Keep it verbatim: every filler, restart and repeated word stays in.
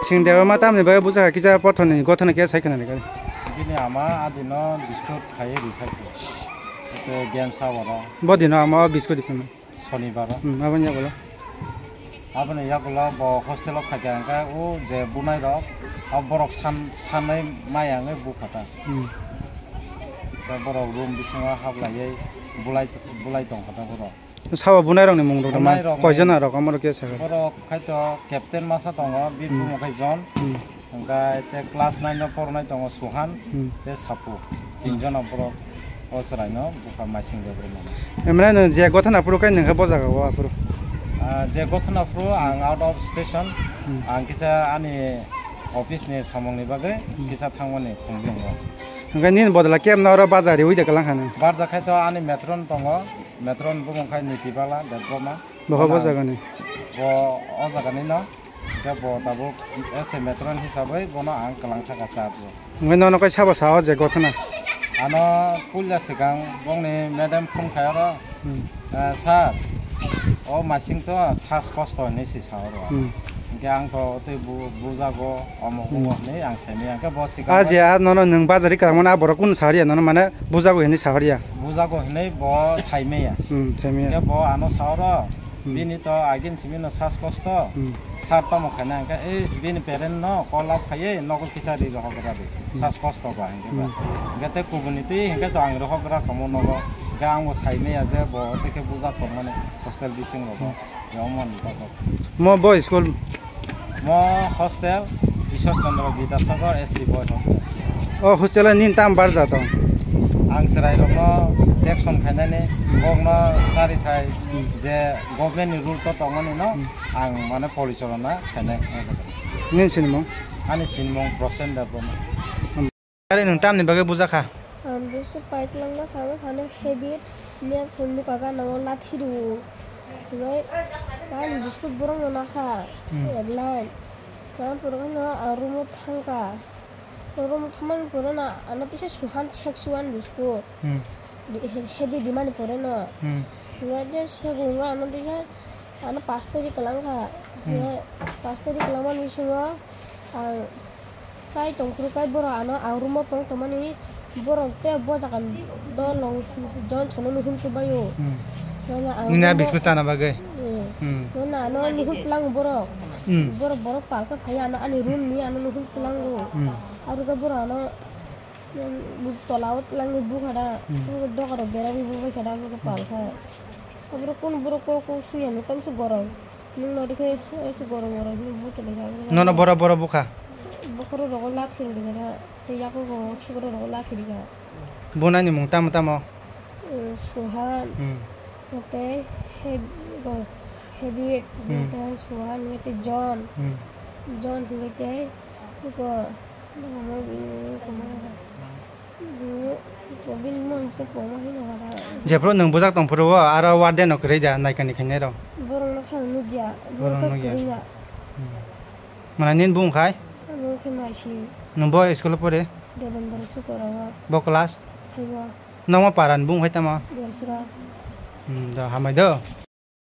Sing Debbarma tamni bagwi bujak kisa pothoni gothana khe sai khna rwgwi. Bini ama adino biskut khaiwi rwkhaikhe. Ete game sa oro. Bo dino ama o biskut rwkhaima. Sonibaro. Hmm, aboni yagulo. Aboni yagulo bo hostel o khaikha hwnkhe o je bunai rok, o borok san-, sanwi maya wngwi bukha ta. Hmm. Tei borok room bisingo hablaiwi bulai, bulai tongkha ta borok. Sabo bunai rokni mung rok ma? Bunai rokni koijon rok amoro khe sakha? Borok khai to captain masa tongo, bir Hmm. bumo khai jon. Hmm. Hwnkhe tei class nine o pornai tongo Suhan, Hmm. tei Sapu. Tinjon borok o chwraino bukha Maising Debbarma. Emre nwng je gothana phuru khai nwng khe bo jaga o aphuru? Ah, je gothana phuru ang out of station, Hmm. ang kisa ani office ni samung ni bagwi Hmm. kisa thangmani khumlungo. Hwnkhe nini bodol khe emno oro baja riwi de kwlang kha nwng? Barja khai to ani matron tongo, matron bumung khai Nitibala Debbarma. Boha bo Bono jagani? Bo o jagani no. Hwnkhe bo tabuk as a matron hisabwi bono ang kwlang thaka charge o. Hwnkhe nono kai sabo sao je gothana? Ano puila swkang bongni madam phone khai oro, Hmm. eh, "Sir, o Maising to sas kosto," hinwi si sa oro. Hmm. Hwnkhe ang to tei bu-, bujago, omo Hmm. omo hinwi ang saimaya. Hwnkhe bo swkang Ah, je, ah, nono nwng bajari kwlangmani, ah, borok kunu sahorya, nono mane bujago hinwi sahorya? Bujago hinwi bo saimaya. Hmm, saimaya. Hwnkhe bo ano sa oro, Hmm. bini to agin simi no sas kosto. Hmm. Sir tamo khaina hwnkhe, "Ei, bini parent no call up khaiwi nogo kisa ri rohok gra di. Hmm. Sas kosto ba," hwnkhe ba. Hmm. Hwnkhe tei kubuni twi hwnkhe to ang rohok gra kamo nogo. Hwnkhe ang bo saimaya je bo tei khe bujak tongmani hostel bising rogo. Hmm. Yomon tabuk. Mo bo school? Mo hostel Ishwar Chandra Vidyasagar S T Boy Hostel. O hostel o nini tam barja tong? Ang chwrai rokno action khainani, bokno chari thai Hmm. je government ni rule to tongmani no Hmm. ang mane polichalona khainai o jaga. Nini sinimung? Ani sinimung Prosen Debbarma. Are nwng tamni bagwi bujakha? Ang biskut paitwlangma sabo sano habit, map song nukha gana o lathi rwo. Hwnwi ani biskut borokno nakha, Hmm. ek line. Tamo pore no ang room o thangkha. Room o thangmani pore no ano tisa Suhan sek suan biskut. Hmm. Di-, he-, habit dimani pore no. Hmm. Hwnwi je sego hwnwi ano tisa ano pas tarik kwlangkha. Hmm. Hwnwi pas tarik kwlangmani bisingo ang Chai tongphuru kai borok ano ang room o tong tongmani borok tei bo jaga dolong Johnson no nuhun kwbaio. Hmm. Nini a biskut chana bagwi. Hmm. Hmm. Nona ano nuhun tlang borok. Hmm. Borok borok palka phai ano ani room ni ano nuhun tlango. Hmm. Aro khe borok ano, um, tola o tlango bukha da. Hmm. Doga rok beragwi bubai kha da abo khe palka. Aborok kun borok kok kok sui ano tamsok gorok. Nwng no rikhe ese gorok gorok hwnwi buchwlwi kha. Nono borok borok bukha? Bokhorok rogo lathi rwkha tei yakugo sikrok rogo lathi rwkha. Bunani mung tamo tamo? Eh, Suhan, Hmm. tei Heb-, go, Hebit, Hmm. tei Suhan, tei John. Hmm. John hwnkhe tei iko, Jephuru nwng bujak tongphuru o aro warden no kwrwi da naikani khainai rok? Borok no khe ang nukya. Borok no nukya. Hmm. Mane nini bung khai? Ang khe Maising. Nwng bo school o pore? Devendra Sukora o. Bo class? Five o. Nokma para ni bung khai tamo? Dersra. Hmm, do hambai do.